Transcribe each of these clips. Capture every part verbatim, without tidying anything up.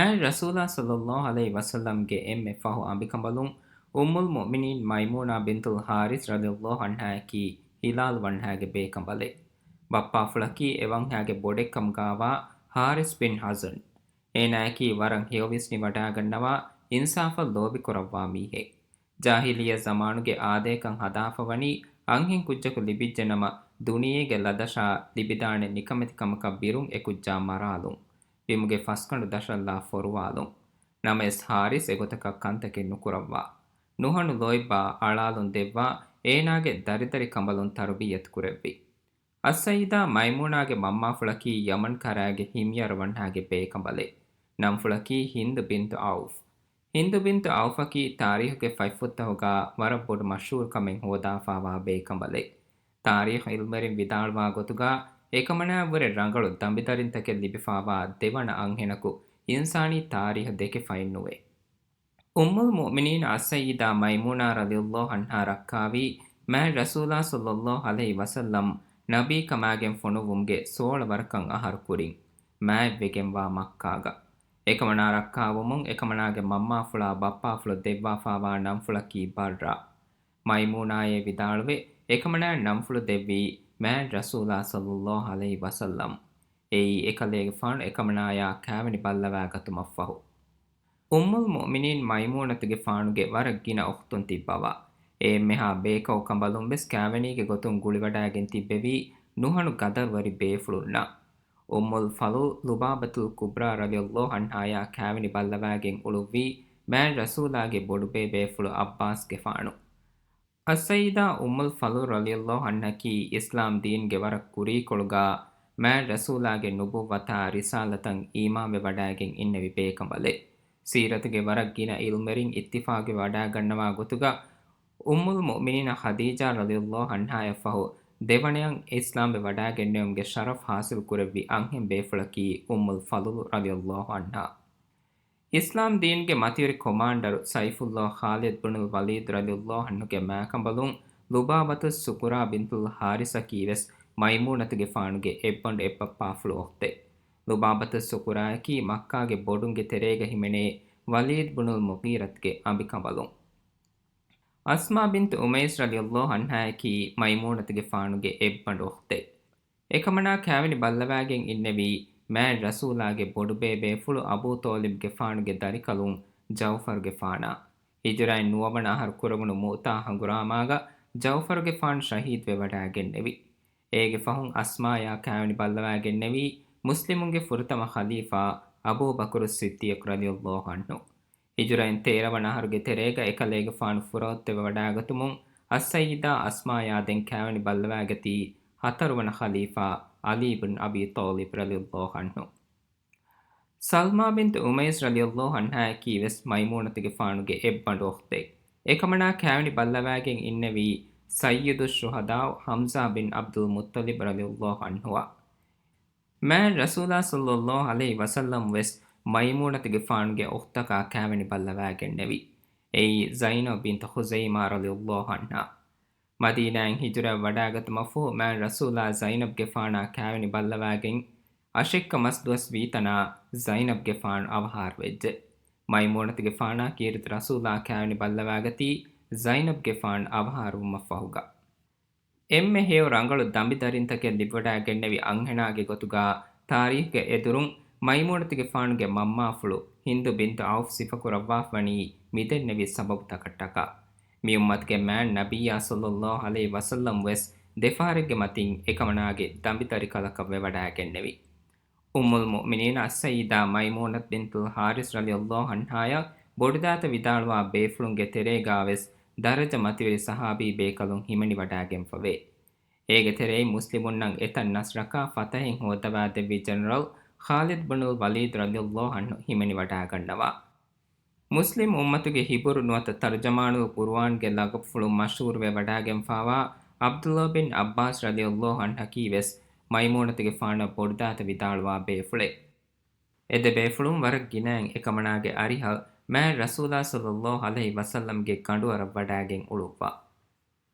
މާތް ރަސޫލާ ޞައްލައްލާހު ޢަލައިހި ވަސައްލަމްގެ އެންމެ ފަހު އަނބިކަނބަލުން އުއްމުލް މުއުމިނީން މައިމޫނާ ބިންތުލް ޙާރިޘް ރަޟިޔައްލާހު ޢަންހާއަކީ ހިލާލު ވަންހާގެ ބޭކަނބަލެއް. ބައްޕާފުޅަކީ އެ ވަންހާގެ ބޮޑެއްކަމުގާވާ ޙާރިޘް ބިން ޙަޞްން. އޭނާއަކީ ވަރަށް ހެޔޮވިސްނިވަޑާގަންނަވާ އިންސާފަށް ލޯބިކުރައްވާ މީހެއް. ޖާހިލިއްޔަ ޒަމާނުގެ އާދަޔަކަށް ހަދާފަވަނީ އަންހެން ކުއްޖަކު ލިބިއްޖެނަމަ، ދުނިޔޭގެ ލަދަށާ ލިބިދާނެ ނިކަމެތިކަމަކަށް ބިރުން އެ ކުއްޖާ މަރާލުން. ބިމުގެ ފަސްގަނޑު ދަށަށްލާ ފޮރުވާލުން. ނަމަވެސް ޙާރިޘް އެގޮތަކަށް ކަންތަކެއް ނުކުރައްވާ. ނުހަނު ލޯތްބާ އަޅާލުން ދެއްވާ އޭނާގެ ދަރިދަރި ކަނބަލުން ތަރުބިއްޔަތު ކުރެއްވި. އައްސައްޔިދާ މައިމޫނާގެ މަންމާފުޅަކީ ޔަމަން ކަރައިގެ ހިމްޔަރު ވަންހާގެ ބޭކަނބަލެއް. ނަންފުޅަކީ ހިންދު ބިންތު ޢައުފް. ހިންދު ބިންތު ޢައުފަކީ ތާރީޚުގެ ފަތްފުށްތަކުގާ ވަރަށް ބޮޑު މަޝްހޫރުކަމެއް ހޯދާފާވާ ބޭކަނބަލެއް. ތާރީޚު ޢިލްމުވެރިން ވިދާޅުވާ ގޮތުގާ، އެކަމަނާއަށްވުރެ ރަނގަޅު ދަނބިދަރިންތަކެއް ލިބިފާވާ ދެވަނަ އަންހެނަކު އިންސާނީ ތާރީޚު ދެކެފައެއްނުވޭ. އުއްމުލް މުއުމިނީން އައްސައްޔިދާ މައިމޫނާ ރަޟިޔައްލާހު ޢަންހާ ރައްކާވީ، މާތް ރަސޫލާ ޞައްލައްލާހު ޢަލައިހި ވަސައްލަމް ނަބީކަމާގެން ފޮނުއްވުމުގެ ސޯޅަ ވަރަކަށް އަހަރު ކުރިން މާތްވެގެންވާ މައްކާގަ. އެކަމަނާ ރައްކާވުމުން އެކަމަނާގެ މަންމާފުޅާ ބައްޕާފުޅު ދެއްވާފާވާ ނަންފުޅަކީ ބައްރާ. މައިމޫނާއޭ ވިދާޅުވެ، އެކަމަނާއަށް ނަންފުޅު ދެއްވީ މާތް ރަސޫލާ ޞައްލައްލާހު ޢަލައިހި ވަސައްލަމް. އެއީ އެކަލޭގެފާނު އެކަމަނާޔާ ކާވެނި ބައްލަވާގަތުމަށްފަހު. އުއްމުލް މުއުމިނީން މައިމޫނަތުގެފާނުގެ ވަރަށް ގިނަ އުޚްތުން ތިއްބަވާ، އެ އެންމެހާ ބޭކައު ކަނބަލުން ވެސް ކާވެނީގެ ގޮތުން ގުޅިވަޑާގެން ތިއްބެވީ ނުހަނު ގަދަރުވެރި ބޭފުޅުންނާ. އުއްމުލް ފަޟްލު ލުބާބަތުލް ކުބްރާ ރަޟިޔައްލާހު ޢަންހާޔާ ކާވެނި ބައްލަވާގެން އުޅުއްވީ މާތް ރަސޫލާގެ ބޮޑުބޭބޭފުޅު ޢައްބާސްގެފާނު. އައްސައްޔިދާ އުއްމުލް ފަޟްލު ރަޟިޔައްލާހު ޢަންހަކީ އިސްލާމް ދީންގެ ވަރަށް ކުރީކޮޅުގާ މާތް ރަސޫލާގެ ނުބުއްވަތާ ރިސާލަތަށް އީމާންވެވަޑައިގެން އިންނެވި ބޭކަނބަލެއް. ސީރަތުގެ ވަރަށް ގިނަ ޢިލްމުވެރިން އިއްތިފާޤުވެވަޑައިގަންނަވާ ގޮތުގަ، އުއްމުލް މުއުމިނީނަ ޚަދީޖާ ރަޟިޔައްލާހު ޢަންހާޔަށްފަހު ދެވަނަޔަށް އިސްލާމްވެ ވަޑައިގެންނެވުމުގެ ޝަރަފް ޙާޞިލް ކުރެއްވި އަންހެން ބޭފުޅަކީ އުއްމުލް ފަޟްލު ރަޟިޔައްލާހު ޢަންހާ. އިސްލާމް ދީންގެ މަތިވެރި ކޮމާންޑަރު ސައިފުއްލާ ޚާލިދު ބުނުލް ވަލީދު ރަޟިޔައްލާހު ޢަންހުގެ މާކަނބަލުން ލުބާބަތުއް ސުކުރާ ބިންތުލް ޙާރިޘަކީ ވެސް މައިމޫނަތުގެފާނުގެ އެއްބަނޑު އެއްބައްޕާފުޅު އުޚްތެއް. ލުބާބަތުއް ސުކުރާއަކީ މައްކާގެ ބޮޑުންގެ ތެރޭގަ ހިމެނޭ ވަލީދު ބުނުލް މުޣީރަތުގެ އަނބިކަނބަލުން. އަސްމާ ބިންތު އުމައިސް ރަޟިޔައްލާހު ޢަންހާއަކީ މައިމޫނަތުގެފާނުގެ އެއްބަނޑު އުޚްތެއް. އެކަމަނާ ކާވެނި ބައްލަވާގެން އިންނެވީ މާތް ރަސޫލާގެ ބޮޑުބޭބޭފުޅު އަބޫ ޠާލިބްގެފާނުގެ ދަރިކަލުން ޖައުފަރުގެފާނާ. ހިޖުރައިން ނުވަވަނަ އަހަރު ކުރެވުނު މުއުތާ ހަނގުރާމާގަ ޖައުފަރުގެފާނު ޝަހީދުވެވަޑައިގެންނެވި. އޭގެ ފަހުން އަސްމާޔާ ކާވެނި ބައްލަވާގެންނެވީ މުސްލިމުންގެ ފުރަތަމަ ޚަލީފާ އަބޫބަކުރު ޞިއްދީޤް ރަޟިޔައްލާހު ޢަންހު. ހިޖުރައިން ތޭރަވަނަ އަހަރުގެ ތެރޭގަ އެކަލޭގެފާނު ފުރައޮތްތެވެވަޑައިގަތުމުން އައްސައްޔިދާ އަސްމާޔާ ދެން ކާވެނި ބައްލަވާގަތީ ހަތަރުވަނަ ޚަލީފާ ޢަލީ ބިން އަބީ ޠާލިބް ރަޟިޔައްލާހު ޢަންހު. ސަލްމާ ބިންތު އުމައިސް ރަޟިޔައްލާހު ޢަންހާއަކީ ވެސް މައިމޫނަތުގެފާނުގެ އެއްބަނޑު އުޚްތެއް. އެކަމަނާ ކާވެނި ބައްލަވާގެން އިންނެވީ ސައްޔިދުއްޝުހަދާއު ޙަމްޒާ ބިން ޢަބްދުލް މުއްޠަލިބް ރަޟިޔައްލާހު ޢަންހުއާ. މާތް ރަސޫލާ ޞައްލައްލާހު ޢަލައިހި ވަސައްލަމް ވެސް މައިމޫނަތުގެފާނުގެ އުޚްތަކާ ކާވެނި ބައްލަވާގެންނެވި. އެއީ ޒައިނަބް ބިންތު ޚުޒައިމާ ރަޟިޔައްލާހު ޢަންހާ. މަދީނާއިން ހިޖުރަވެވަޑައިގަތުމަށްފަހު މާތް ރަސޫލާ ޒައިނަބްގެފާނާ ކާވެނި ބައްލަވާގެން އަށެއްކަ މަސް ދުވަސް ވީތަނާ ޒައިނަބްގެފާނު އަވަހާރަވެއްޖެ. މައިމޫނަތުގެފާނާ ކީރިތި ރަސޫލާ ކާވެނި ބައްލަވާގަތީ ޒައިނަބްގެފާނު އަވަހާރަވުމަށްފަހުގަ. އެންމެ ހެޔޮ ރަނގަޅު ދަނބިދަރިންތަކެއް ލިބިވަޑައިގެންނެވި އަންހެނާގެ ގޮތުގާ ތާރީޚުގެ އެދުރުން މައިމޫނަތުގެފާނުގެ މަންމާފުޅު ހިންދު ބިންތު ޢައުފް ސިފަކުރައްވާފަވަނީ މިދެންނެވި ސަބަބުތަކަށްޓަކާ. މިއުއްމަތުގެ މާތް ނަބިއްޔާ ޞައްލައްލާހު ޢަލައިހި ވަސައްލަމް ވެސް ދެފަހަރެއްގެ މަތިން އެކަމަނާގެ ދަނބިދަރިކަލަކަށް ވެވަޑައިގެންނެވި. އުއްމުލް މުއުމިނީން އައްސައްޔިދާ މައިމޫނަތް ބިންތުލް ޙާރިސް ރަޟިޔައްލާހު ޢަންހާޔަށް ބޮޑުދައިތަ ވިދާޅުވާ ބޭފުޅުންގެ ތެރޭގާވެސް ދަރަޖަ މަތިވެރި ޞަޙާބީ ބޭކަލުން ހިމެނިވަޑައިގެންފަވޭ. އޭގެ ތެރެއިން މުސްލިމުންނަށް އެތައް ނަޞްރަކާ ފަތަޙެއް ހޯއްދަވާދެއްވި ޖެނެރަލް ޚާލިދު ބުނުލް ވަލީދު ރަޟިޔައްލާހު ޢަންހު ހިމެނިވަޑައިގަންނަވާ. މުސްލިމް އުއްމަތުގެ ހިބުރު ނުވަތަ ތަރުޖަމާނުލް ޤުރުއާންގެ ލަޤަބުފުޅުން މަޝްހޫރުވެވަޑައިގެންފާވާ ޢަބްދުﷲ ބިން ޢައްބާސް ރަޟިޔައްލާހު ޢަންހަކީ ވެސް މައިމޫނަތުގެފާނަށް ބޮޑުދައިތަ ވިދާޅުވާ ބޭފުޅެއް. އެ ދެ ބޭފުޅުން ވަރަށް ގިނައިން އެކަމަނާގެ އަރިހަށް މާތް ރަސޫލާ ޞައްލައްލާހު ޢަލައިހި ވަސައްލަމްގެ ގަނޑުއަރަށް ވަޑައިގެން އުޅުއްވާ.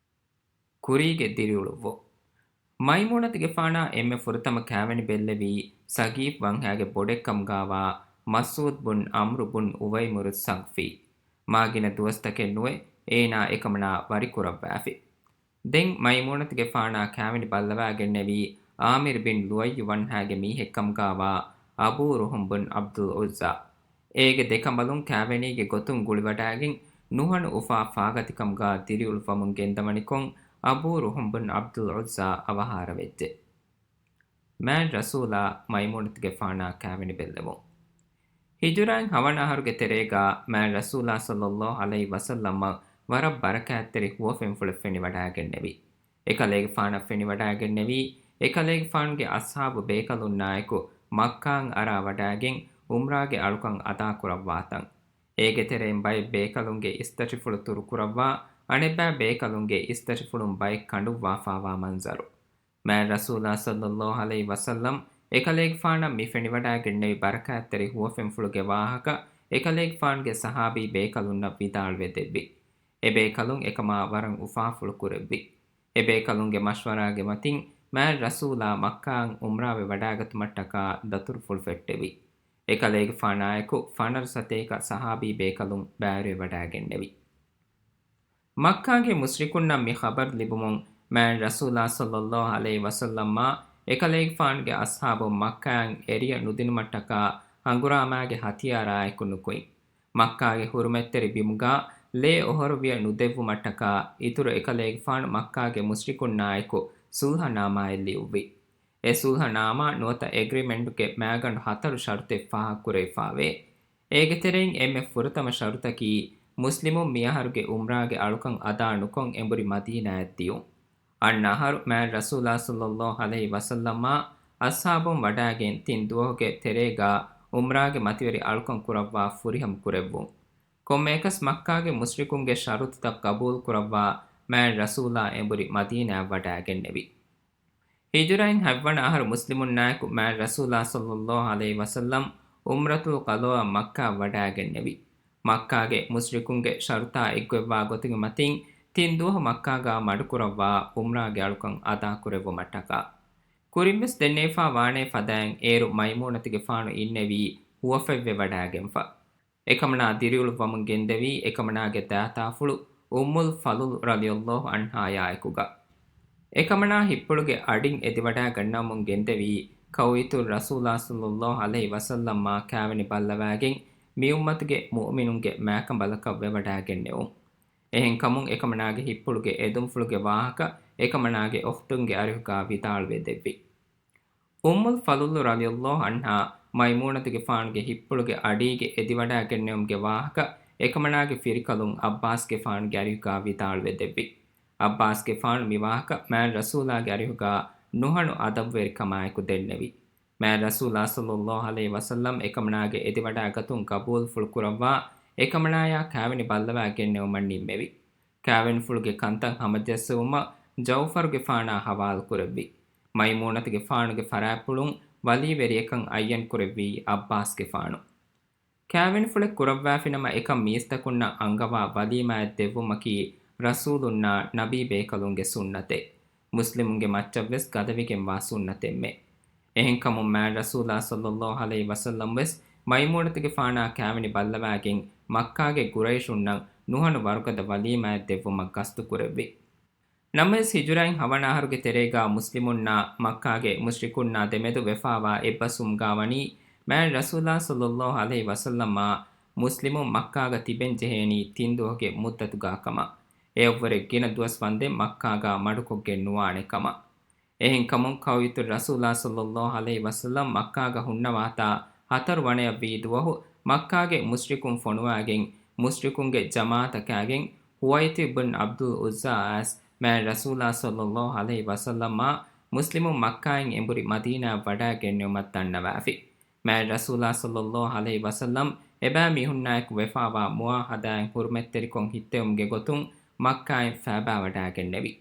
ކުރީގެ ދިރިއުޅުއްވުން. މައިމޫނަތުގެފާނާ އެންމެ ފުރަތަމަ ކާވެނި ބެއްލެވީ ސަގީފް ވަންހައިގެ ބޮޑެއްކަމުގާވާ މަސްޢޫދު ބުން ޢަމްރު ބުން އުވައިމިރު އައްސަޤަފީ. މާގިނަ ދުވަސްތަކެއް ނުވެ އޭނާ އެކަމަނާ ވަރިކުރައްވާފި. ދެން މައިމޫނަތުގެފާނާ ކާވެނި ބައްލަވާގެންނެވީ ޢާމިރު ބިން ލުއައްޔު ވަންހާގެ މީހެއްކަމުގާވާ އަބޫ ރުހުމް ބުން ޢަބްދުލް ޢުއްޒާ. އޭގެ ދެކަނބަލުން ކާވެނީގެ ގޮތުން ގުޅިވަޑާގެން ނުހަނު އުފާ ފާގަތިކަމުގާ ދިރިއުޅުއްވަމުން ގެންދަވަނިކޮށް އަބޫ ރުހުމް ބުން ޢަބްދުލް ޢުއްޒާ އަވަހާރަވެއްޖެ. މާތް ރަސޫލާ މައިމޫނަތުގެފާނާ ކާވެނި ބެއްލެވުން. ހިޖުރާއިން ހަވަނަ އަހަރުގެ ތެރޭގާ މާތް ރަސޫލާ ޞައްލައްލާހު ޢަލައިހި ވަސައްލަމަށް ވަރަށް ބަރަކާތްތެރި ހުވަފެންފުޅެއް ފެނިވަޑާގެންނެވި. އެކަލޭގެފާނަށް ފެނިވަޑާގެންނެވީ، އެކަލޭގެފާނުގެ އަޞްޙާބު ބޭކަލުންނާއެކު މައްކާއަށް އަރާ ވަޑާގެން ޢުމްރާގެ އަޅުކަން އަދާކުރައްވާތަން. އޭގެ ތެރެއިން ބައެއް ބޭކަލުންގެ އިސްތަށިފުޅު ތުރުކުރައްވާ، އަނެއްބައި ބޭކަލުންގެ އިސްތަށިފުޅުން ބައެއް ކަނޑުއްވާފާވާ މަންޒަރު. މާތް ރަސޫލާ ޞައްލައްލާހު ޢަލައިހި ވަސައްލަމް އެކަލޭގެފާނަށް މި ފެނިވަޑާގެންނެވި ބަރަކާތްތެރި ހުވަފެންފުޅުގެ ވާހަކަ އެކަލޭގެފާނުގެ ޞަޙާބީ ބޭކަލުންނަށް ވިދާޅުވެ ދެއްވި. އެބޭކަލުން އެކަމާ ވަރަށް އުފާފުޅު ކުރެއްވި. އެބޭކަލުންގެ މަޝްވަރާގެ މަތިން މާތް ރަސޫލާ މައްކާއަށް ޢުމްރާވެ ވަޑާގަތުމަށްޓަކާ ދަތުރުފުޅު ފެއްޓެވި. އެކަލޭގެފާނާއެކު ފަނަރަ ސަތޭކަ ޞަޙާބީ ބޭކަލުން ބައިވެރިވެ ވަޑާގެންނެވި. މައްކާގެ މުޝްރިކުންނަށް މި ޚަބަރު ލިބުމުން މާތް ރަސޫލާ ޞައްލައްލާހު ޢަލައިހި ވަސައްލަމާ އެކަލޭގެފާނުގެ އަޞްޙާބުން މައްކާއަށް އެރިޔަ ނުދިނުމަށްޓަކާ އަނގުރާމާގެ ހަތިޔާރާއެކު ނުކުތް. މައްކާގެ ޙުރުމަތްތެރި ބިމުގާ ލޭ އޮހޮރުވިޔަ ނުދެއްވުމަށްޓަކާ އިތުރު އެކަލޭގެފާނު މައްކާގެ މުޝްރިކުންނާއެކު ޞުލްޙަނާމާއެއް ލިޔުއްވި. އެ ޞުލްޙަނާމާ ނުވަތަ އެގްރިމެންޓުގެ މައިގަނޑު ހަތަރު ޝަރުތެއް ފާހަގަކުރެވިފާވޭ. އޭގެ ތެރެއިން އެންމެ ފުރަތަމަ ޝަރުތަކީ، މުސްލިމުން މިއަހަރުގެ ޢުމްރާގެ އަޅުކަން އަދާ ނުކޮށް އެނބުރި މަދީނާއަށް ދިޔުން. އަންނަ އަހަރު މާތް ރަސޫލާ ޞައްލައްލާހު ޢަލައިހި ވަސައްލަމާ އަޞްޙާބުން ވަޑާގެން ތިން ދުވަހުގެ ތެރޭގާ ޢުމްރާގެ މަތިވެރި އަޅުކަން ކުރައްވާ ފުރިހަމަ ކުރެއްވުން. ކޮންމެއަކަސް މައްކާގެ މުޝްރިކުންގެ ޝަރުތުތައް ޤަބޫލު ކުރައްވާ މާތް ރަސޫލާ އެނބުރި މަދީނާއަށް ވަޑާގެންނެވި. ހިޖުރައިން ހަތްވަނަ އަހަރު މުސްލިމުންނާއެކު މާތް ރަސޫލާ ޞައްލައްލާހު ޢަލައިހި ވަސައްލަމް ޢުމްރަތުލް ޤަޟާއަށް މައްކާއަށް ވަޑާގެންނެވި. މައްކާގެ މުޝްރިކުންގެ ޝަރުތާ އެއްގޮތްވާ ގޮތުގެ މަތިން ތިން ދުވަހު މައްކާގާ މަޑުކުރައްވާ ޢުމްރާގެ އަޅުކަން އަދާކުރެއްވުމަށްޓަކާ. ކުރިންވެސް ދެންނެވިފާ ވާނޭ ފަދައިން އޭރު މައިމޫނަތުގެފާނު އިންނެވީ ހުވަފަތްވެ ވަޑާގެންފަ. އެކަމަނާ ދިރިއުޅުއްވަމުން ގެންދެވީ އެކަމަނާގެ ދާތާފުޅު އުއްމުލް ފަޟްލު ރަޟިޔައްލާހު ޢަންހާޔާއެކުގަ. އެކަމަނާ ހިއްޕުޅުގެ އަޑިން އެދިވަޑާގަންނަވަމުން ގެންދެވީ ކައުއިތުރު ރަސޫލާ ޞައްލައްލާހު ޢަލައިހި ވަސައްލަމާ ކާވެނި ބައްލަވާގެން މިއުއްމަތުގެ މުއުމިނުންގެ މާކަނބަލަކަށް ވެވަޑާގެންނެވުން. އެހެންކަމުން އެކަމަނާގެ ހިއްޕުޅުގެ އެދުންފުޅުގެ ވާހަކަ އެކަމަނާގެ އުޚްތުންގެ އަރިހުގާ ވިދާޅުވެ ދެއްވި. އުއްމުލް ފަޟްލު ރަޟިޔައްލާހު ޢަންހާ މައިމޫނަތުގެފާނުގެ ހިއްޕުޅުގެ އަޑީގެ އެދިވަޑާގެންނެވުމުގެ ވާހަކަ އެކަމަނާގެ ފިރިކަލުން ޢައްބާސްގެފާނުގެ އަރިހުގާ ވިދާޅުވެ ދެއްވި. ޢައްބާސްގެފާނު މި ވާހަކަ މާތް ރަސޫލާގެ އަރިހުގާ ނުހަނު އަދަބުވެރިކަމާއެކު ދެންނެވި. މާތް ރަސޫލާ ޞައްލައްލާހު ޢަލައިހި ވަސައްލަމް އެކަމަނާގެ އެދިވަޑާގަތުން ޤަބޫލުފުޅު ކުރައްވާ، އެކަމަނާޔާ ކާވެނި ބައްލަވާ ގެންނެވުމަށް ނިންމެވި. ކާވެނިފުޅުގެ ކަންތައް ހަމަޖެއްސެވުމަށް ޖައުފަރުގެފާނާ ހަވާލުކުރެއްވި. މައިމޫނަތުގެފާނުގެ ފަރާތްޕުޅުން ވަލީވެރިޔަކަށް އައްޔަން ކުރެއްވީ ޢައްބާސްގެފާނު. ކާވެނިފުޅެއް ކުރައްވާފިނަމަ އެކަން މީސްތަކުންނަށް އަންގަވާ ވަލީމާއެއް ދެއްވުމަކީ ރަސޫލުންނާ ނަބީ ބޭކަލުންގެ ސުންނަތެއް. މުސްލިމުންގެ މައްޗަށްވެސް ގަދަވެގެންވާ ސުންނަތެއްމެ. އެހެންކަމުން މާތް ރަސޫލާ ޞައްލައްލާހު ޢަލައިހި ވަސައްލަމް ވެސް މައިމޫނަތުގެފާނާ ކާވެނި ބައްލަވާގެން މައްކާގެ ޤުރައިޝުންނަށް ނުހަނު ވަރުގަދަ ވަލީމާއެއް ދެއްވުމަށް ގަސްތު ކުރެއްވި. ނަމަވެސް ހިޖުރައިން ހަވަނަ އަހަރުގެ ތެރޭގާ މުސްލިމުންނާ މައްކާގެ މުޝްރިކުންނާ ދެމެދު ވެފާވާ އެއްބަސްވުމުގާ ވަނީ މާތް ރަސޫލާ ޞައްލައްލާހު ޢަލައިހި ވަސައްލަމާ މުސްލިމުން މައްކާގަ ތިބެން ޖެހޭނީ ތިން ދުވަހުގެ މުއްދަތުގާ ކަމަށް. އެއަށްވުރެ ގިނަ ދުވަސް ވަންދެން މައްކާގާ މަޑުކޮށްގެން ނުވާނެ ކަމަށް. އެހެންކަމުން ކައުއިތުރު ރަސޫލާ ޞައްލައްލާހު ޢަލައިހި ވަސައްލަމް މައްކާގަ ހުންނަވާތާ ހަތަރު ވަނަޔަށް ވީ ދުވަހު މައްކާގެ މުޝްރިކުން ފޮނުވާގެން މުޝްރިކުންގެ ޖަމާޢަތަށް ކާގެން ހުވައިތި ބުން ޢަބްދުލް ޢުއްޒާ އައިސް މާތް ރަސޫލާ ޞައްލައްލާހު ޢަލައިހި ވަސައްލަމާ މުސްލިމުން މައްކާއިން އެނބުރި މަދީނާއަށް ވަޑާގެންނެވުމަށް ދަންނަވާފި. މާތް ރަސޫލާ ޞައްލައްލާހު ޢަލައިހި ވަސައްލަމް އެބައިމީހުންނާއެކު ވެފާވާ މުޢާހަދާއިން ޙުރުމަތްތެރިކޮށް ހިއްތެވުމުގެ ގޮތުން މައްކާއިން ފައިބާވަޑާގެންނެވި.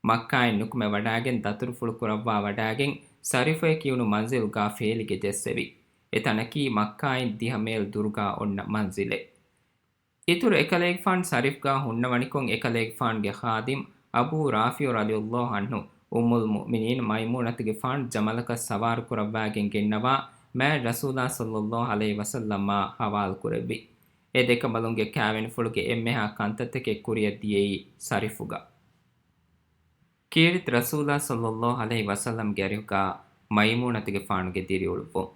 މައްކާއިން ނުކުމެ ވަޑާގެން ދަތުރުފުޅު ކުރައްވާ ވަޑާގެން ސަރިފުއޭ ކިޔުނު މަންޒިލުގާ ފޭލިގެ ޖެއްސެވި. އެތަނަކީ މައްކާއިން ދިހަ މޭލް ދުރުގާ އޮންނަ މަންޒިލެއް. އިތުރު އެކަލޭގެފާނު ސަރިފްގާ ހުންނަވަނިކޮށް އެކަލޭގެފާނުގެ ޚާދިމް އަބޫ ރާފިޢު ރަޟިޔައްލާހު ޢަންހު އުއްމުލް މުއުމިނީން މައިމޫނަތުގެފާނު ޖަމަލަކަށް ސަވާރު ކުރައްވާގެން ގެންނަވާ މާތް ރަސޫލާ ޞައްލައްލާހު ޢަލައިހި ވަސައްލަމަށް ޙަވާލު ކުރެއްވި. އެ ދެކަނބަލުންގެ ކާވެނިފުޅުގެ އެންމެހާ ކަންތައްތަކެއް ކުރިއަށް ދިޔައީ ޞަރިފުގަ. ކީރިތި ރަސޫލާ ޞައްލައްލާހު ޢަލައިހި ވަސައްލަމްގެ އަރިހުގަ މައިމޫނަތުގެފާނުގެ ދިރިއުޅުއްވުން.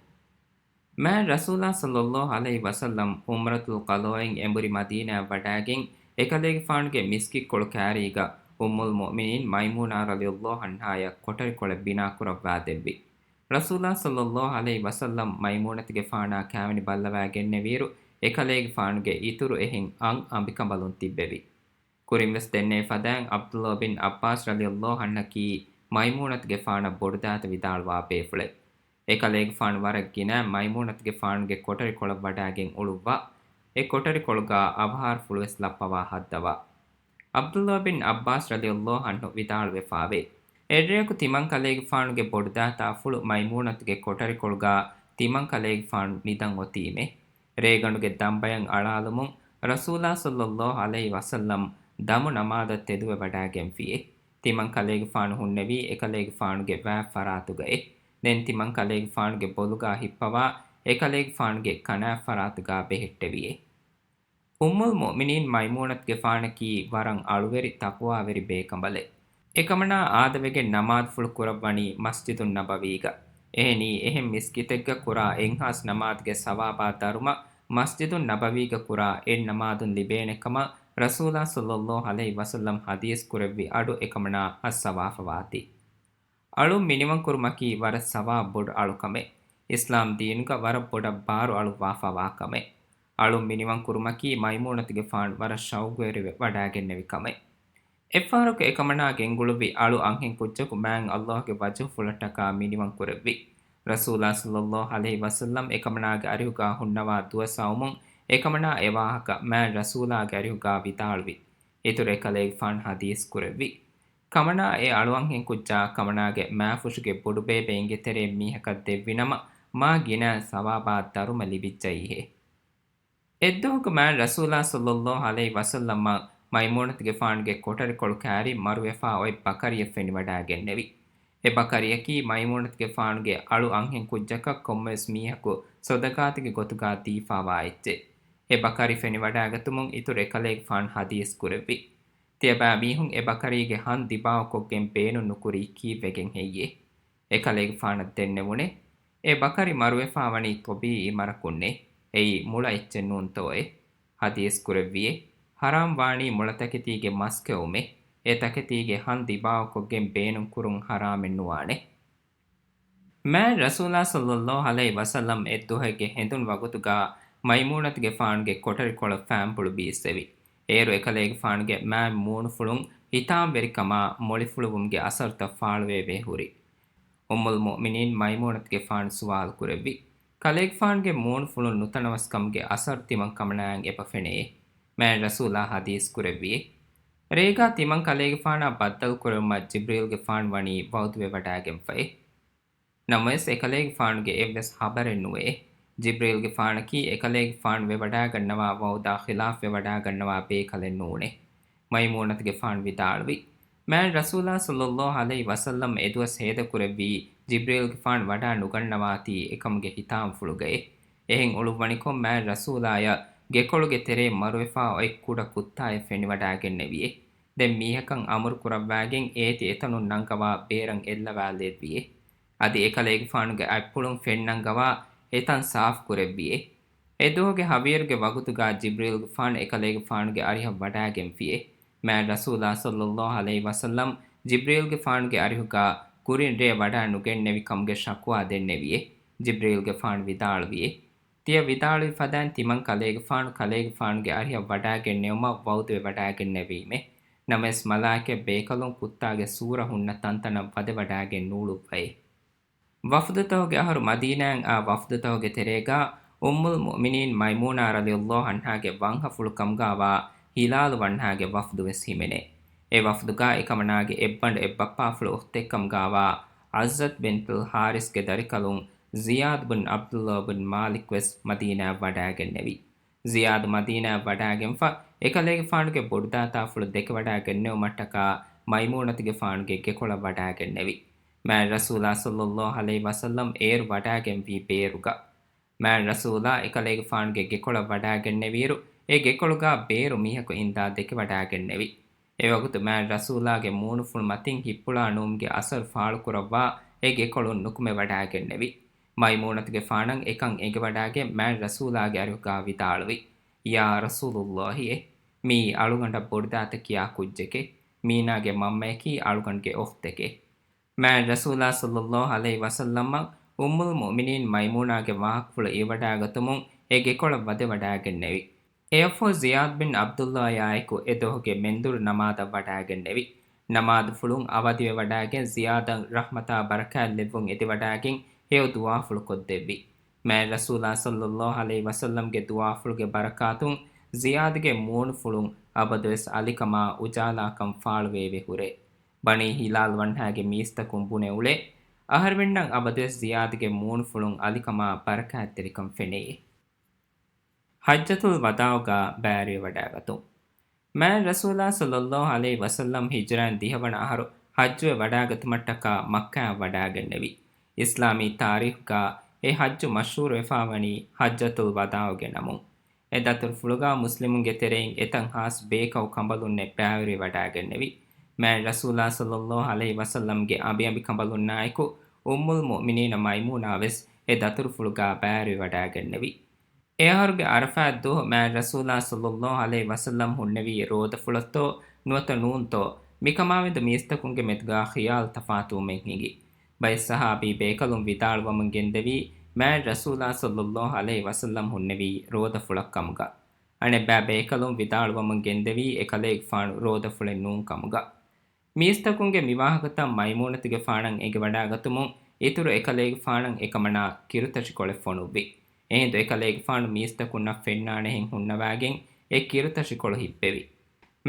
މާތް ރަސޫލާ ޞައްލައްލާހު ޢަލައިހި ވަސައްލަމް ޢުމްރަތުލް ޤަޟާއިން އެނބުރި މަދީނާއަށް ވަޑާގެން، އެކަލޭގެފާނުގެ މިސްކިތްކޮޅު ކާރީގަ އުއްމުލް މުއުމިނީން މައިމޫނާ ރަޟިޔައްލާހު ޢަންހާޔަށް ކޮޓަރިކޮޅެއް ބިނާކުރައްވާ ދެއްވި. ރަސޫލާ ޞައްލައްލާހު ޢަލައިހި ވަސައްލަމް މައިމޫނަތުގެފާނާ ކާވެނި ބައްލަވާ ގެންނެވިއިރު، އެކަލޭގެފާނުގެ އިތުރު އެހެން އަން އަނބިކަނބަލުން ތިއްބެވި. ކުރިންވެސް ދެންނެވި ފަދައިން ޢަބްދުﷲ ބިން ޢައްބާސް ރަޟިޔައްލާހު ޢަންހަކީ މައިމޫނަތުގެފާނަށް ބޮޑުދައިތަ ވިދާޅުވާ ބޭފުޅެއް. އެކަލޭގެފާނު ވަރަށް ގިނަ މައިމޫނަތުގެފާނުގެ ކޮޓަރިކޮޅަށް ވަޑާގެން އުޅުއްވާ. އެ ކޮޓަރިކޮޅުގަ އަވަހާރަފުޅުވެސް ލައްޕަވާ ހައްދަވާ. ޢަބްދުﷲ ބިން ޢައްބާސް ރަޟިޔައްލާހު ޢަންހު ވިދާޅުވެފާވޭ. އެއްރެއަކު ތިމަން ކަލޭގެފާނުގެ ބޮޑުދައިތާފުޅު މައިމޫނަތުގެ ކޮޓަރިކޮޅުގަ ތިމަން ކަލޭގެފާނު ނިދަން އޮތީމޭ. ރޭގަނޑުގެ ދަނބަޔަށް އަޅާލުމުން ރަސޫލާ ޞައްލައްލާހު ޢަލައިހި ވަސައްލަމް ދަމު ނަމާދަށް ތެދުވެވަޑާގެންފިއޭ. ތިމަން ކަލޭގެފާނު ހުންނެވީ އެކަލޭގެފާނުގެ ވާތް ފަރާތުގައޭ. ދެން ތިމަން ކަލޭގެފާނުގެ ބޮލުގާ ހިއްޕަވާ އެކަލޭގެފާނުގެ ކަނާތް ފަރާތުގާ ބެހެއްޓެވިއޭ. އުއްމުލް މުއުމިނީން މައިމޫނަތުގެފާނަކީ ވަރަށް އަޅުވެރި ތަޤްވާވެރި ބޭކަނބަލެއް. އެކަމަނާ އާދަވެގެން ނަމާދުފުޅު ކުރައްވަނީ މަސްޖިދުއް ނަބަވީގަ. އެހެނީ އެހެން މިސްކިތެއްގަ ކުރާ އެއްހާސް ނަމާދުގެ ސަވާބާ ދަރުމަ މަސްޖިދުއް ނަބަވީގަ ކުރާ އެއް ނަމާދުން ލިބޭނެ ކަމަށް ރަސޫލާ ޞައްލައްލާހު ޢަލައިހި ވަސައްލަމް ޙަދީޘް ކުރެއްވި އަޑު އެކަމަނާ އައްސަވާފަވާތީ. އަޅުން މިނިވަންކުރުމަކީ ވަރަށް ސަވާބު ބޮޑު އަޅުކަމެއް. އިސްލާމް ދީނުގަ ވަރަށް ބޮޑަށް ބާރު އަޅުއްވާފަވާ ކަމެއް. އަޅުން މިނިވަންކުރުމަކީ މައިމޫނަތުގެފާނު ވަރަށް ޝައުގުވެރިވެ ވަޑާގެންނެވި ކަމެއް. އެއްފަހަރަކު އެކަމަނާ ގެންގުޅުއްވި އަޅު އަންހެން ކުއްޖަކު މާތް ﷲ ގެ ވަޖުހުފުޅަށްޓަކާ މިނިވަން ކުރެއްވި. ރަސޫލާ ޞައްލައްލާހު ޢަލައިހި ވަސައްލަމް އެކަމަނާގެ އަރިހުގާ ހުންނަވާ ދުވަސް އައުމުން އެކަމަނާ އެ ވާހަކަ މާތް ރަސޫލާގެ އަރިހުގާ ވިދާޅުވި. އިތުރު އެކަލޭގެފާނު ޙަދީޘް ކުރެއްވި. ކަމަނާ އެ އަޅު އަންހެން ކުއްޖާ ކަމަނާގެ މާފުށުގެ ބޮޑުބޭބެ އިނގޭތެރޭ މީހަކަށް ދެއްވިނަމަ، މާ ގިނަ ސަވާބާ ދަރުމަ ލިބިއްޖައީހޭ. އެއްދުވަހަކު މާތް ރަސޫލާ ޞައްލައްލާހު ޢަލައިހި ވަސައްލަމަށް މައިމޫނަތުގެފާނުގެ ކޮޓަރިކޮޅު ކާރި މަރުވެފާ އޮތް ބަކަރިއެއް ފެނިވަޑާގެންނެވި. އެ ބަކަރިއަކީ މައިމޫނަތުގެފާނުގެ އަޅު އަންހެން ކުއްޖަކަށް ކޮންމެވެސް މީހަކު ޞަދަޤާތުގެ ގޮތުގާ ދީފާވާ އެއްޗެއް. އެ ބަކަރި ފެނިވަޑާގަތުމުން އިތުރު އެކަލޭގެފާނު ޙަދީޘް ކުރެއްވި. ތިޔަބައިމީހުން އެ ބަކަރީގެ ހަން ދިބާއުކޮށްގެން ބޭނުން ނުކުރީ ކީއްވެގެން ހެއްޔޭ؟ އެކަލޭގެފާނަށް ދެންނެވުނޭ، އެ ބަކަރި މަރުވެފާވަނީ ޠަބީޢީ މަރަކުންނޭ. އެއީ މުޅަ އެއްޗެއް ނޫންތޯއޭ؟ ޙަދީޘް ކުރެއްވިއޭ، ޙަރާމް ވާނީ މުޅަ ތަކެތީގެ މަސް ކެއުމޭ. އެ ތަކެތީގެ ހަން ދިބާއުކޮށްގެން ބޭނުން ކުރުން ޙަރާމެއް ނުވާނެ. މާތް ރަސޫލާ ޞައްލައްލާހު ޢަލައިހި ވަސައްލަމް އެއްދުވަހެއްގެ ހެނދުން ވަގުތުގާ މައިމޫނަތުގެފާނުގެ ކޮޓަރިކޮޅަށް ފާންޕުޅު ބީއްސެވި. އޭރު އެކަލޭގެފާނުގެ މާތް މޫނުފުޅުން ހިތާމަވެރިކަމާ މޮޅިފުޅުވުމުގެ އަސަރުތައް ފާޅުވެވޭ ހުރި. އުއްމުލް މުއުމިނީން މައިމޫނަތުގެފާނު ސުވާލު ކުރެއްވި. ކަލޭގެފާނުގެ މޫނުފުޅުން ނުތަނަވަސްކަމުގެ އަސަރު ތިމަން ކަމަނާއަށް އެބަ ފެނެއޭ؟ މާތް ރަސޫލާ ޙަދީޘް ކުރެއްވިއޭ. ރޭގާ ތިމަން ކަލޭގެފާނާ ބައްދަލު ކުރެވުމަށް ޖިބްރީލްގެފާނު ވަނީ ވަޢުދުވެވަޑާގެންފައޭ. ނަމަވެސް އެކަލޭގެފާނުގެ އެއްވެސް ޚަބަރެއް ނުވެއޭ. ޖިބްރީލްގެފާނަކީ އެކަލޭގެފާނު ވެވަޑާގަންނަވާ ވަޢުދާ ޚިލާފް ވެވަޑާގަންނަވާ ބޭކަލެއް ނޫނޭ. މައިމޫނަތުގެފާނު ވިދާޅުވި. މާތް ރަސޫލާ ޞައްލައްލާހު ޢަލައިހި ވަސައްލަމް އެދުވަސް ހޭދަކުރެއްވީ ޖިބްރީލްގެފާނު ވަޑާ ނުގަންނަވާތީ އެކަމުގެ ހިތާމަފުޅުގައޭ. އެހެން އުޅުއްވަނިކޮށް މާތް ރަސޫލާޔަށް ގެކޮޅުގެ ތެރޭ މަރުވެފާ އޮތް ކުޑަ ކުއްތާއެއް ފެނިވަޑާގެންނެވިއޭ. ދެން މީހަކަށް އަމުރު ކުރައްވާގެން އޭތި އެތަނުން ނަންގަވާ ބޭރަށް އެއްލަވާލެއްވިއޭ. އަދި އެކަލޭގެފާނުގެ އަތްޕުޅުން ފެންނަންގަވާ އެތަން ސާފު ކުރެއްވިއޭ. އެދުވަހުގެ ހަވީރުގެ ވަގުތުގާ ޖިބްރީލްގެފާނު އެކަލޭގެފާނުގެ އަރިހަށް ވަޑާގެންފިއޭ. މާތް ރަސޫލާ ޞައްލައްލާހު ޢަލައިހި ވަސައްލަމް ޖިބްރީލްގެފާނުގެ އަރިހުގާ ކުރިން ރޭ ވަޑާ ނުގެންނެވި ކަމުގެ ޝަކުވާ ދެންނެވިއޭ. ޖިބްރީލްގެފާނު ވިދާޅުވިއޭ. ތިޔަ ވިދާޅުވި ފަދައިން ތިމަން ކަލޭގެފާނު ކަލޭގެފާނުގެ އަރިހަށް ވަޑާގެންނެވުމަށް ވަޢުދުވެވަޑާގެންނެވީމޭ. ނަމަވެސް މަލާއިކަތް ބޭކަލުން ކުއްތާގެ ސޫރަ ހުންނަ ތަންތަނަށް ވަދެވަޑާގެން ނޫޅުއްވައޭ. ވަފްދުތަކުގެ އަހަރު މަދީނާއަށް އާ ވަފްދުތަކުގެ ތެރޭގާ އުއްމުލް މުއުމިނީން މައިމޫނާ ރަޟިޔައްލާހު ޢަންހާގެ ވަންހަފުޅު ކަމުގާވާ ހިލާލު ވަންހާގެ ވަފްދުވެސް ހިމެނޭ. އެ ވަފްދުގާ އެކަމަނާގެ އެއްބަނޑު އެއްބައްޕާފުޅު އުޚްތެއްކަމުގާވާ ޢައްޒަތް ބިންތުލް ޙާރިސްގެ ދަރިކަލުން ޒިޔާދު ބިން ޢަބްދުﷲ ބިން މާލިކް ވެސް މަދީނާއަށް ވަޑާގެންނެވި. ޒިޔާދު މަދީނާއަށް ވަޑާގެންފަ، އެކަލޭގެފާނުގެ ބޮޑުދާތާފުޅު ދެކެވަޑާގެންނެވުމަށްޓަކާ މައިމޫނަތުގެފާނުގެ ގެކޮޅަށް ވަޑާގެންނެވި. މާތް ރަސޫލާ ޞައްލައްލާހު ޢަލައިހި ވަސައްލަމް އޭރު ވަޑާގެންވީ ބޭރުގަ. މާތް ރަސޫލާ އެކަލޭގެފާނުގެ ގެކޮޅަށް ވަޑާގެންނެވިއިރު، އެ ގެކޮޅުގަ ބޭރު މީހަކު އިންދާ ދެކެވަޑާގެންނެވި. އެވަގުތު މާތް ރަސޫލާގެ މޫނުފުޅު މަތިން ހިއްޕުޅާ ނޫމުގެ އަސަރު ފާޅުކުރައްވާ އެ ގެކޮޅުން ނުކުމެވަޑާގެންނެވި. މައިމޫނަތުގެފާނަށް އެކަން އެނގިވަޑާގެން މާތް ރަސޫލާގެ އަރިހުގަ ވިދާޅުވި، ޔާ ރަސޫލުއްލާހިއޭ! މިއީ އަޅުގަނޑަށް ބޮޑުދާތަ ކިޔާ ކުއްޖެކޭ. މީނާގެ މަންމަޔަކީ އަޅުގަނޑުގެ އުޚްތެކޭ. މާތް ރަސޫލާ ޞައްލައްލާހު ޢަލައިހި ވަސައްލަމަށް އުއްމުލް މުއުމިނީން މައިމޫނާގެ ވާހަކަފުޅު އިވިވަޑާގަތުމުން އެ ގެކޮޅަށް ވަދެވަޑާގެންނެވި. އެއަށްފަހު ޒިޔާދް ބިން ޢަބްދުއްލާޔާއެކު އެ ދުވަހުގެ މެންދުރު ނަމާދަށް ވަޑާގެންނެވި. ނަމާދުފުޅުން އަވަދިވެވަޑާގެން ޒިޔާދަށް ރަޙްމަތާ ބަރަކާތް ލެއްވުން އެދިވަޑާގެން ހެޔޮ ދުޢާފުޅު ކޮށްދެއްވި. މާތް ރަސޫލާ ޞައްލައްލާހު ޢަލައިހި ވަސައްލަމްގެ ދުޢާފުޅުގެ ބަރަކާތުން ޒިޔާދުގެ މޫނުފުޅުން އަބަދުވެސް އަލިކަމާ އުޖާލާކަން ފާޅުވެވި ހުރޭ. ބަނީ ހިލާލް ވަންހާގެ މީސްތަކުން ބުނެ އުޅޭ، އަހަރެމެންނަށް އަބަދުވެސް ޒިޔާދުގެ މޫނުފުޅުން އަލިކަމާ ބަރަކާތްތެރިކަން ފެނެޔޭ. ޙައްޖަތުލް ވަދާޢުގަ ބައިވެރިވެވަޑައިގަތުން. މާތް ރަސޫލާ ޞައްލައްލާހު ޢަލައިހި ވަސައްލަމް ހިޖުރައިން ދިހަވަނަ އަހަރު ޙައްޖުވެ ވަޑާގަތުމަށްޓަކާ މައްކާއަށް ވަޑާގެންނެވި. އިސްލާމީ ތާރީޚުގަ އެ ޙައްޖު މަޝްހޫރުވެފާވަނީ ޙައްޖަތުލް ވަދާޢުގެ ނަމުން. އެ ދަތުރުފުޅުގަ މުސްލިމުންގެ ތެރެއިން އެތައް ހާސް ބޭކަލް ކަނބަލުންނެއް ބައިވެރިވެވަޑާގެންނެވި. މާތް ރަސޫލާ ޞައްލައްލާހު ޢަލައިހި ވަސައްލަމްގެ އަނބިއަނބިކަނބަލުންނާއެކު އުއްމުލް މުއުމިނީނަ މައިމޫނާވެސް އެ ދަތުރުފުޅުގަ ބައިވެރިވެވަޑާގެންނެވި. އެ އަހަރުގެ ޢަރަފާތް ދުވަހު މާތް ރަސޫލާ ޞައްލައްލާހު ޢަލައިހި ވަސައްލަމް ހުންނެވީ ރޯދަފުޅަށްތޯ ނުވަތަ ނޫންތޯ، މިކަމާމެދު މީސްތަކުންގެ މެދުގަ ޚިޔާލު ތަފާތުވުމެއް ހިނގި. ބައެއް ޞަޙާބީ ބޭކަލުން ވިދާޅުވަމުން ގެންދެވީ، މާތް ރަސޫލާ ޞައްލައްލާހު ޢަލައިހި ވަސައްލަމް ހުންނެވީ ރޯދަފުޅަށް ކަމުގަ. އަނެއްބައި ބޭކަލުން ވިދާޅުވަމުން ގެންދެވީ، އެކަލޭގެފާނު ރޯދަފުޅެއް ނޫން ކަމުގަ. މީސްތަކުންގެ މިވާހަކަތައް މައިމޫނަތުގެފާނަށް އެނގިވަޑާގަތުމުން އިތުރު އެކަލޭގެފާނަށް އެކަމަނާ ކިރުތަށިކޮޅެއް ފޮނުއްވި. އެހިނދު އެކަލޭގެފާނު މީސްތަކުންނަށް ފެންނާނެހެން ހުންނަވާގެން އެ ކިރުތަށިކޮޅު ހިއްޕެވި.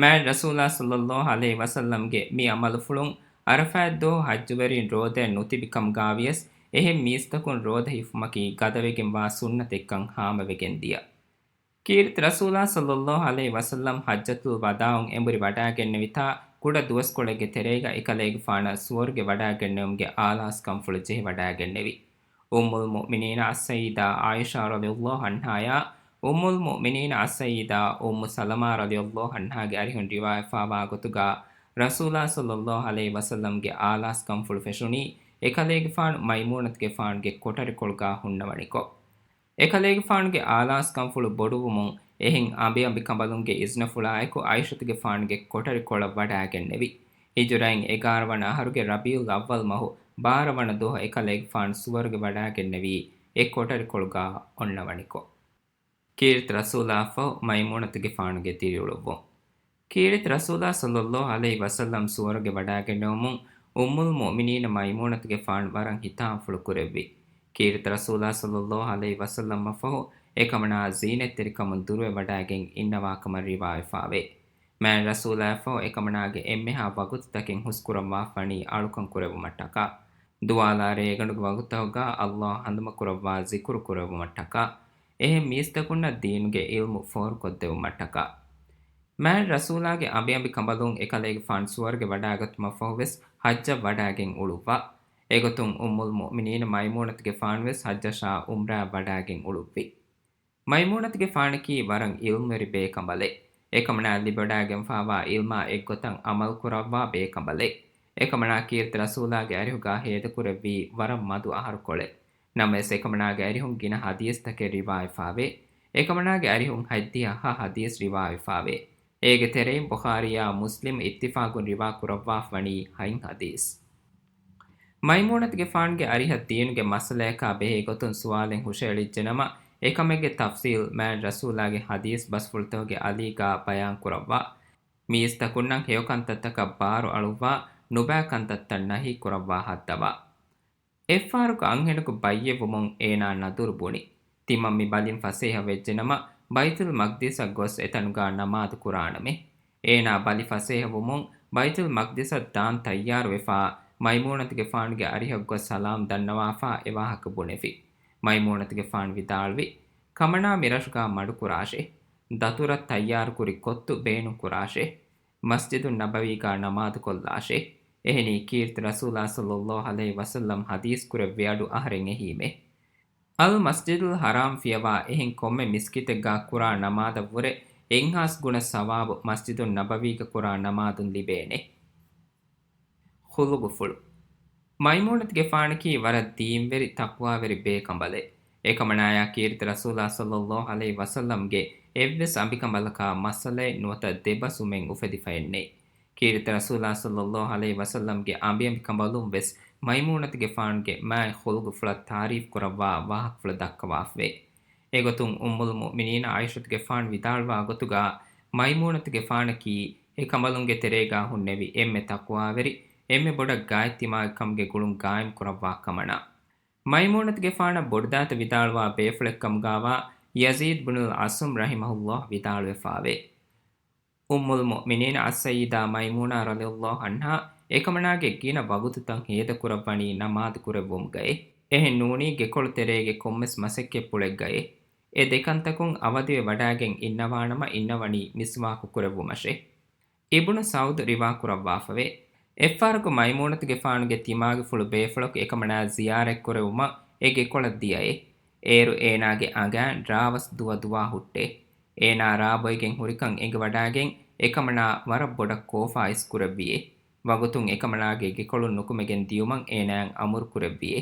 މާތް ރަސޫލާ ޞައްލައްލާހު ޢަލައިހި ވަސައްލަމްގެ މި ޢަމަލުފުޅުން ޢަރަފާތް ދުވަހު ޙައްޖުވެރިން ރޯދައެއް ނުތިބި ކަމުގަވިޔަސް، އެހެން މީސްތަކުން ރޯދަ ހިފުމަކީ ގަދަވެގެންވާ ސުންނަތެއްކަން ހާމަވެގެން ދިޔަ. ކީރިތި ރަސޫލާ ޞައްލައްލާހު ޢަލައިހި ވަސައްލަމް ޙައްޖަތުލް ވަދާޢުން އެނބުރި ވަޑާގެންނެވިތާ، ކުޑަ ދުވަސްކޮޅެއްގެ ތެރޭގަ އެކަލޭގެފާނަށް ސުވަރުގެ ވަޑާގެންނެވުމުގެ އާލާސްކަންފުޅު ޖެހިވަޑާގެންނެވި. އުއްމުލް މުއުމިނީނަ އައްސައްޔިދާ ޢާއިޝާ ރަޟިޔައްލާހު ޢަންހާޔާ، އުއްމުލް މުއުމިނީނަ އައްސައްޔިދާ އުއްމު ސަލަމާ ރަޟިޔައްލާހު ޢަންހާގެ އަރިހުން ރިވާވެފާވާ ގޮތުގަ، ރަސޫލާ ޞައްލައްލާހު ޢަލައިހި ވަސައްލަމްގެ އާލާސްކަންފުޅު ފެށުނީ، އެކަލޭގެފާނު މައިމޫނަތުގެފާނުގެ ކޮޓަރިކޮޅުގަ ހުންނަވަނިކޮށް. އެކަލޭގެފާނުގެ އާލާސްކަންފުޅު ބޮޑުވުމުން އެހެން އަނބިއަނބިކަނބަލުންގެ އިޒްނަފުޅާއެކު ޢާއިޝަތުގެފާނުގެ ކޮޓަރިކޮޅަށް ވަޑާގެންނެވި. ހިޖުރައިން އެގާރަ ވަނަ އަހަރުގެ ރަބީޢުލް އައްވަލް މަހު ބާރަ ވަނަ ދުވަހު އެކަލޭގެފާނު ސުވަރުގެ ވަޑާގެންނެވީ އެ ކޮޓަރިކޮޅުގަ އޮންނަވަނިކޮށް. ކީރިތި ރަސޫލާއަށްފަހު މައިމޫނަތުގެފާނުގެ ދިރިއުޅުއްވުން. ކީރިތި ރަސޫލާ ޞައްލައްލާހު ޢަލައިހި ވަސައްލަމް ސުވަރުގެ ވަޑާގެންނެވުމުން އުއްމުލް މުއުމިނީނަ މައިމޫނަތުގެފާނު ވަރަށް ހިތާމަފުޅު ކުރެއްވި. ކީރިތި ރަސޫލާ ޞައްލައްލާހު ޢަލައިހި ވަސައްލަމަށްފަހު އެކަމަނާ ޒީނަތްތެރިކަމުން ދުރުވެވަޑާގެން އިންނަވާކަމަށް ރިވާވެފާވޭ. މާތް ރަސޫލާއަށްފަހު އެކަމަނާގެ އެންމެހާ ވަގުތުތަކެއް ހުސްކުރައްވާފަވަނީ އަޅުކަންކުރެއްވުމަށްޓަކާ، ދުވާލާ ރޭގަނޑުގެ ވަގުތުތަކުގަ ﷲ ހަނދުމަކުރައްވާ ޒިކުރު ކުރެއްވުމަށްޓަކާ، އެހެން މީސްތަކުންނަށް ދީނުގެ ޢިލްމު ފޯރުކޮށްދެއްވުމަށްޓަކާ. މާތް ރަސޫލާގެ އަނބިއަނބިކަނބަލުން އެކަލޭގެފާނު ސުވަރުގެ ވަޑާގަތުމަށްފަހުވެސް ޙައްޖަށް ވަޑާގެން އުޅުއްވާ. އެގޮތުން އުއްމުލް މުއުމިނީނަ މައިމޫނަތުގެފާނުވެސް ޙައްޖަށާ ޢުމްރާއަށް ވަޑާގެން އުޅުއްވި. މައިމޫނަތުގެފާނަކީ ވަރަށް ޢިލްމުވެރި ބޭކަނބަލެއް. އެކަމަނާ ލިބިވަޑާގެންފާވާ ޢިލްމާ އެއްގޮތަށް ޢަމަލުކުރައްވާ ބޭކަނބަލެއް. އެކަމަނާ ކީރިތި ރަސޫލާގެ އަރިހުގަ ހޭދަކުރެއްވީ ވަރަށް މަދު އަހަރުކޮޅެއް. ނަމަވެސް އެކަމަނާގެ އަރިހުން ގިނަ ޙަދީޘްތަކެއް ރިވާވެފާވޭ. އެކަމަނާގެ އަރިހުން ހަތްދިހަ ހަ ޙަދީޘް ރިވާވެފާވޭ. އޭގެ ތެރެއިން ބުޚާރީއާ މުސްލިމް އިއްތިފާޤުން ރިވާ ކުރައްވާފަވަނީ ހަތް ޙަދީޘް. މައިމޫނަތުގެފާނުގެ އަރިހަށް ދީނުގެ މައްސަލަޔަކާ ބެހޭ ގޮތުން ސުވާލެއް ހުށައެޅިއްޖެނަމަ، އެކަމެއްގެ ތަފްޞީލް މާތް ރަސޫލާގެ ޙަދީޘް ބަސްފުޅުތަކުގެ އަލީގަ ބަޔާންކުރައްވާ. މީސްތަކުންނަށް ހެޔޮކަންތައްތަކަށް ބާރު އަޅުއްވާ، ނުބައި ކަންތައްތައް ނަހީ ކުރައްވާ ހައްދަވާ. އެއްފަހަރަކު އަންހެނަކު ބައްޔެއްވުމުން އޭނާ ނަދުރު ބުނި. ތިމަން މި ބަލިން ފަސޭހަވެއްޖެނަމަ، ބައިތުލް މަޤްދިސަށް ގޮސް އެތަނުގަ ނަމާދު ކުރާނަމޭ. އޭނާ ބަލި ފަސޭހަވުމުން ބައިތުލް މަޤްދިސަށް ދާން ތައްޔާރުވެފާ، މައިމޫނަތުގެފާނުގެ އަރިހަށް ގޮސް ސަލާމް ދަންނަވާފާ އެވާހަކަ ބުނެފި. މައިމޫނަތުގެފާނު ވިދާޅުވި، ކަމަނާ މިރަށުގަ މަޑުކުރާށޭ. ދަތުރަށް ތައްޔާރުކުރި ކޮއްތު ބޭނުންކުރާށޭ. މަސްޖިދުއް ނަބަވީގަ ނަމާދުކޮށްލާށޭ. އެހެނީ ކީރިތި ރަސޫލާ ޞައްލައްލާހު ޢަލައިހި ވަސައްލަމް ޙަދީޘް ކުރެއްވި އަޑު އަހަރެން އެހީމެ. އަލް މަސްޖިދުލް ޙަރާމް ފިޔަވާ އެހެން ކޮންމެ މިސްކިތެއްގާ ކުރާ ނަމާދަށް ވުރެ އެއްހާސް ގުނަ ސަވާބު މަސްޖިދުއް ނަބަވީގަ ކުރާ ނަމާދުން ލިބޭނެ. ޚުލުގުފުޅު. މައިމޫނަތުގެފާނަކީ ވަރަށް ދީންވެރި، ތަޤްވާވެރި ބޭކަނބަލެއް. އެކަމަނާޔާ ކީރިތި ރަސޫލާ ޞައްލައްލާހު ޢަލައިހި ވަސައްލަމްގެ އެއްވެސް އަނބިކަނބަލަކާ މައްސަލައެއް ނުވަތަ ދެބަސްވުމެއް އުފެދިފައެއްނެތް. ކީރިތި ރަސޫލާ ޞައްލައްލާހު ޢަލައިހި ވަސައްލަމްގެ އަނބިއަނބިކަނބަލުން ވެސް މައިމޫނަތުގެފާނުގެ މާތް ޚުލުގުފުޅަށް ތާރީފް ކުރައްވާ ވާހަކަފުޅު ދައްކަވާފަވޭ. އެގޮތުން އުއްމުލް މުއުމިނީން ޢާއިޝަތުގެފާނު ވިދާޅުވާ ގޮތުގާ، މައިމޫނަތުގެފާނަކީ އެ ކަނބަލުންގެ ތެރޭގާ ހުންނެވި އެންމެ ތަޤްވާވެރި، އެންމެ ބޮޑަށް ގާތްތިމާގެ ކަމުގެ ގުޅުން ގާއިމް ކުރައްވާ ކަމަނާ. މައިމޫނަތުގެފާނަށް ބޮޑުދާތަ ވިދާޅުވާ ބޭފުޅެއްކަމުގާވާ ޔަޒީދު ބުނުލް އަޞްޢަމް ރަޙިމަހުﷲ ވިދާޅުވެފާވޭ. އުއްމުލް މުއުމިނީން އައްސައްޔިދާ މައިމޫނާ ރަޟިޔަﷲ ޢަންހާ އެކަމަނާގެ ގިނަ ވަގުތުތައް ހޭދަކުރައްވަނީ ނަމާދު ކުރެއްވުމުގައޭ. އެހެން ނޫނީ ގެކޮޅު ތެރޭގެ ކޮންމެސް މަސައްކަތްޕުޅެއްގައޭ. އެ ދެކަންތަކުން އަވަދިވެ ވަޑާގެން އިންނަވާނަމަ އިންނަވަނީ މިސްވާކު ކުރެއްވުމަށޭ. އިބުނު ސަޢުދު ރިވާ ކުރައްވާފަވޭ. އެއްފަހަރަކު މައިމޫނަތުގެފާނުގެ ތިމާގެފުޅު ބޭފުޅަކު އެކަމަނާ ޒިޔާރަތް ކުރެވުމަށް އެ ގެކޮޅަށް ދިޔައޭ. އޭރު އޭނާގެ އަނގައިން ރާވަސް ދުވަ ދުވާ ހުއްޓޭ. އޭނާ ރާ ބޮއިގެން ހުރިކަން އެނގިވަޑާގެން އެކަމަނާ ވަރަށް ބޮޑަށް ކޯފާ އިސް ކުރެއްވިއޭ. ވަގުތުން އެކަމަނާގެ ގެކޮޅު ނުކުމެގެން ދިޔުމަށް އޭނާއަށް އަމުރު ކުރެއްވިއޭ.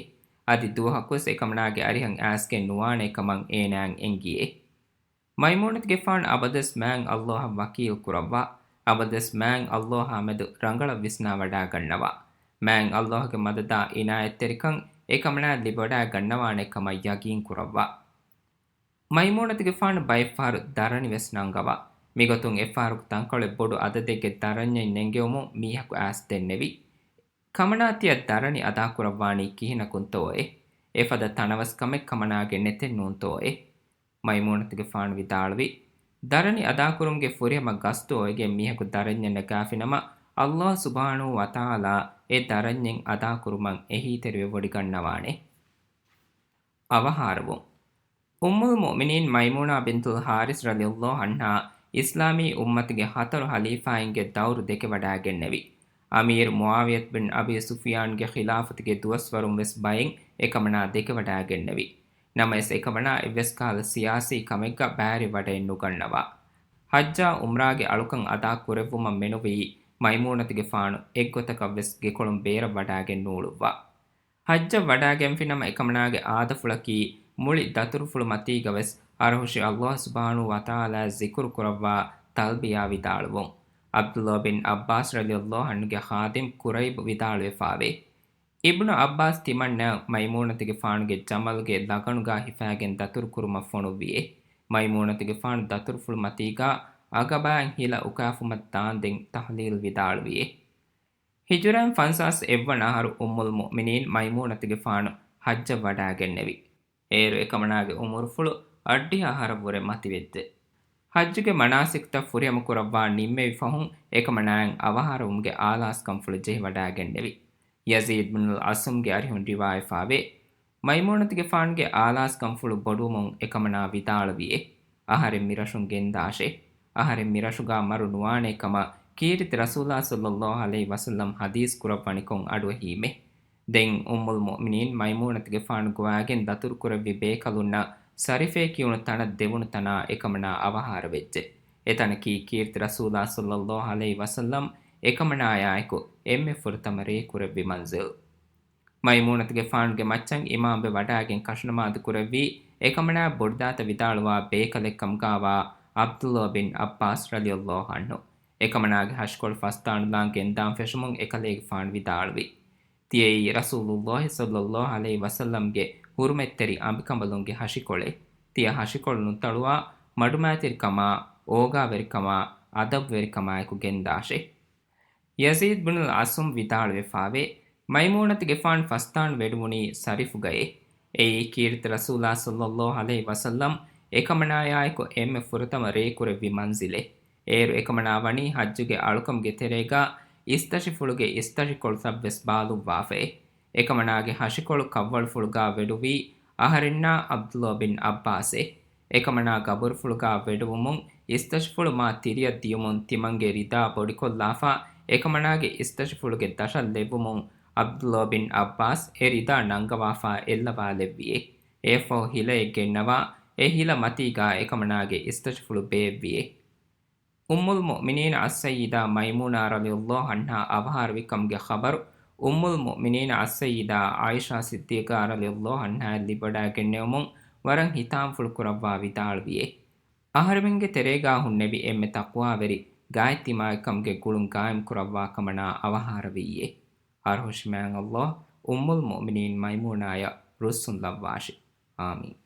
އަދި ދުވަހަކުވެސް އެކަމަނާގެ އަރިހަށް އައިސްގެން ނުވާނޭ ކަމަށް އޭނާއަށް އެންގިއޭ. މައިމޫނަތުގެފާނު އަބަދުވެސް މާތް ﷲ އަށް ވަކީލް ކުރައްވާ، އަބަދުވެސް މާތް ﷲ އާ މެދު ރަނގަޅަށް ވިސްނާވަޑާގަންނަވާ، މާތް ﷲ ގެ މަދަދާ އިނާޔަތްތެރިކަން އެކަމަނާއަށް ލިބިވަޑާގަންނަވާނެ ކަމަށް ޔަގީން ކުރައްވާ. މައިމޫނަތުގެފާނު ބައެއްފަހަރު ދަރަނިވެސް ނަންގަވާ. މިގޮތުން އެއްފަހަރަކު ތަންކޮޅެއް ބޮޑު އަދަދެއްގެ ދަރަންޏެއް ނެންގެވުމުން މީހަކު އައިސް ދެންނެވި. ކަމަނާ ތިޔަ ދަރަނި އަދާކުރައްވާނީ ކިހިނަކުންތޯއޭ؟ އެފަދަ ތަނަވަސްކަމެއް ކަމަނާގެ ނެތެއް ނޫންތޯއޭ؟ މައިމޫނަތުގެފާނު ވިދާޅުވި، ދަރަނި އަދާކުރުމުގެ ފުރިހަމަ ގަސްތު އޮވެގެން މީހަކު ދަރަންޏެއް ނަގާފިނަމަ، ﷲ ސުބްޙާނަހޫ ވަތަޢާލާ އެ ދަރަންޏެއް އަދާކުރުމަށް އެހީތެރިވެވޮޑިގަންނަވާނެ. އަވަހާރަވުން. އުއްމުލް މުއުމިނީން މައިމޫނާ ބިންތުލް ޙާރިސް ރަޟިޔަﷲ ޢަންހާ އިސްލާމީ އުއްމަތުގެ ހަތަރު ޚަލީފާއިންގެ ދައުރު ދެކެވަޑާގެންނެވި. އަމީރު މުޢާވިޔަތު ބިން އަބީ ސުފްޔާންގެ ޚިލާފަތުގެ ދުވަސްވަރުން ވެސް ބައެއް އެކަމަނާ ދެކެވަޑާގެންނެވި. ނަމަވެސް އެކަމަނާ އެއްވެސް ކަހަލަ ސިޔާސީ ކަމެއްގަ ބައިވެރިވަޑައެއް ނުގަންނަވާ. ޙައްޖާ ޢުމްރާގެ އަޅުކަން އަދާ ކުރެއްވުމަށް މެނުވީ މައިމޫނަތުގެފާނު އެއްގޮތަކަށްވެސް ގެކޮޅުން ބޭރަށް ވަޑާގެން ނޫޅުއްވާ. ޙައްޖަށް ވަޑާގެންފިނަމަ އެކަމަނާގެ އާދަފުޅަކީ މުޅި ދަތުރުފުޅު މަތީގަވެސް އަރަހުށި ﷲ ސުބްޙާނަހޫ ވަތަޢާލާ ޒިކުރު ކުރައްވާ ތަލްބިޔާ ވިދާޅުވުން. ޢަބްދުﷲ ބިން ޢައްބާސް ރަޟިޔަﷲ ޢަންހުގެ ޚާދިމް ޤުރައިބު ވިދާޅުވެފާވޭ. އިބްނު ޢައްބާސް ތިމަންނައަށް މައިމޫނަތުގެފާނުގެ ޖަމަލުގެ ލަގަނުގާ ހިފާގެން ދަތުރު ކުރުމަށް ފޮނުއްވިއޭ. މައިމޫނަތުގެފާނު ދަތުރުފުޅު މަތީގާ އަގަބާއިން ހިލަ އުކާފުމަށް ދާންދެން ތަޙްލީލް ވިދާޅުވިއޭ. ހިޖުރައިން ފަންސާސް އެއްވަނަ އަހަރު އުއްމުލް މުއުމިނީން މައިމޫނަތުގެފާނު ޙައްޖަށް ވަޑާގެންނެވި. އޭރު އެކަމަނާގެ އުމުރުފުޅު އަށްޑިހަ އަހަރަށްވުރެ މަތިވެއްޖެ. ޙައްޖުގެ މަނާސިކުތައް ފުރިހަމަ ކުރައްވާ ނިންމެވި ފަހުން އެކަމަނާއަށް އަވަހާރަވުމުގެ އާލާސްކަންފުޅު ޖެހިވަޑާގެންނެވި. ޔަޒީދު ބިނުލް އަޞްޢަމްގެ އަރިހުން ރިވާވެފާވޭ. މައިމޫނަތުގެފާނުގެ އާލާސްކަންފުޅު ބޮޑުވުމުން އެކަމަނާ ވިދާޅުވިއޭ، އަހަރެން މިރަށުން ގެންދާށޭ. އަހަރެން މިރަށުގާ މަރު ނުވާނޭ ކަމަށް ކީރިތި ރަސޫލާ ޞައްލައްލާހު ޢަލައިހި ވަސައްލަމް ޙަދީޘް ކުރައްވަނިކޮށް އަޑުއެހީމޭ. ދެން އުއްމުލް މުއުމިނީން މައިމޫނަތުގެފާނު ގޮވާގެން ދަތުރުކުރެއްވި ބޭކަލުންނަށް ސަރިފޭ ކިޔުނު ތަނަށް ދެވުނު ތަނާ އެކަމަނާ އަވަހާރަވެއްޖެ. އެތަނަކީ ކީރިތި ރަސޫލާ ޞައްލައްލާހު ޢަލައިހި ވަސައްލަމް އެކަމަނާޔާއެކު އެންމެ ފުރަތަމަ ރޭ ކުރެއްވި މަންޒިލް. މައިމޫނަތުގެފާނުގެ މައްޗަށް އިމާމްވެ ވަޑާގެން ކަށުނަމާދު ކުރެއްވީ، އެކަމަނާ ބޮޑުދާތަ ވިދާޅުވާ ބޭކަލެއްކަމުގާވާ ޢަބްދުﷲ ބިން ޢައްބާސް ރަޟިޔަﷲ ޢަންހު. އެކަމަނާގެ ހަށިކޮޅު ފަސްދާނުލާން ގެންދާން ފެށުމުން އެކަލޭގެފާނު ވިދާޅުވި، ތިޔައީ ރަސޫލުﷲ ޞައްލައްލާހު ޢަލައިހި ވަސައްލަމްގެ ޙުރުމަތްތެރި އަނބިކަނބަލުންގެ ހަށިކޮޅެއް. ތިޔަ ހަށިކޮޅު ނުތަޅުވާ މަޑުމައިތިރިކަމާ، އޯގާވެރިކަމާ، އަދަބުވެރިކަމާއެކު ގެންދާށޭ. ޔަޒީދު ބިނުލް އަޞްޢަމް ވިދާޅުވެފާވޭ، މައިމޫނަތުގެފާނު ފަސްދާން ވެޑުވުނީ ސަރިފުގައޭ. އެއީ ކީރިތި ރަސޫލާ ޞައްލައްލާހު ޢަލައިހި ވަސައްލަމް އެކަމަނާޔާއެކު އެންމެ ފުރަތަމަ ރޭ ކުރެއްވި މަންޒިލެއް. އޭރު އެކަމަނާ ވަނީ ޙައްޖުގެ އަޅުކަމުގެ ތެރޭގާ އިސްތަށިފުޅުގެ އިސްތަށިކޮޅުތައްވެސް ބާލުއްވާފައޭ. އެކަމަނާގެ ހަށިކޮޅު ކަށްވަޅުފުޅުގާ ވެޑުވީ، އަހަރެންނާ ޢަބްދުﷲ ބިން ޢައްބާސްއޭ. އެކަމަނާ ގަބުރުފުޅުގާ ވެޑުވުމުން އިސްތަށިފުޅު މާ ތިރިއަށް ދިޔުމުން ތިމަންގެ ރިދާ ބޮޑިކޮށްލާފަ، އެކަމަނާގެ އިސްތަށިފުޅުގެ ދަށަށް ލެއްވުމުން ޢަބްދުﷲ ބިން ޢައްބާސް އެ ރިދާ ނަންގަވާފާ އެއްލަވާލެއްވިއޭ. އެއަށްފަހު ހިލައެއް ގެންނަވާ، އެ ހިލަ މަތީގާ އެކަމަނާގެ އިސްތަށިފުޅު ބޭއްވިއޭ. އުއްމުލް މުއުމިނީން އައްސައްޔިދާ މައިމޫނާ ރަޟިޔަﷲ ޢަންހާ އަވަހާރަވިކަމުގެ ޚަބަރު އުއްމުލް މުއުމިނީން އައްސައްޔިދާ ޢާއިޝާ ޞިއްދީޤާ ރަޟިޔަﷲ ޢަންހާއަށް ލިބިވަޑައިގެންނެވުމުން ވަރަށް ހިތާމަފުޅު ކުރައްވާ ވިދާޅުވިއޭ. އަހަރެމެންގެ ތެރޭގާ ހުންނެވި އެންމެ ތަޤްވާވެރި، ގާތްތިމާވެރިކަމުގެ ގުޅުން ގާއިމް ކުރައްވާ ކަމަނާ އަވަހާރަވިއްޔޭ. އަރުހުށި މާތް ﷲ އުއްމުލް މުއުމިނީން މައިމޫނާޔަށް ރުއްސުން ލައްވާށި. އާމީން.